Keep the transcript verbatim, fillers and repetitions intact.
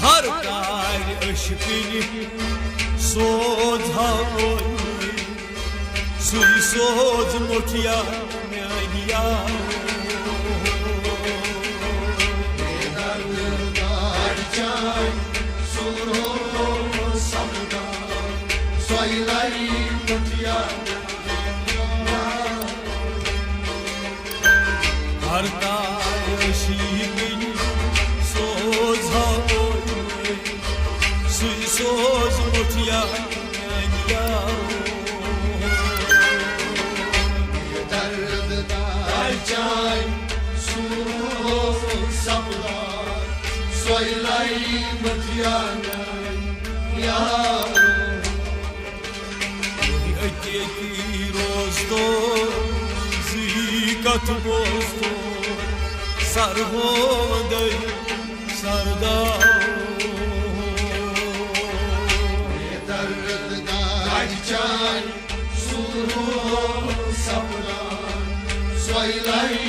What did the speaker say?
ہر کارِ عشقٕنۍ سوزہاو، سُے سوز مُٹھیا میانہِ یارو۔ ہر کارِ عشقٕنۍ سوزہاو، سُے سوز مُٹھیا میانہِ یارو۔ درد دار چانہِ سوز سپدار، سۄے لایہِ مُٹھیا میانہِ یارو۔ أتی أتی روزتو، زی کتھ بوزتو، سرہو دٔے سردارو۔ درد دار چانہِ سوز سپدار، سۄے لایہِ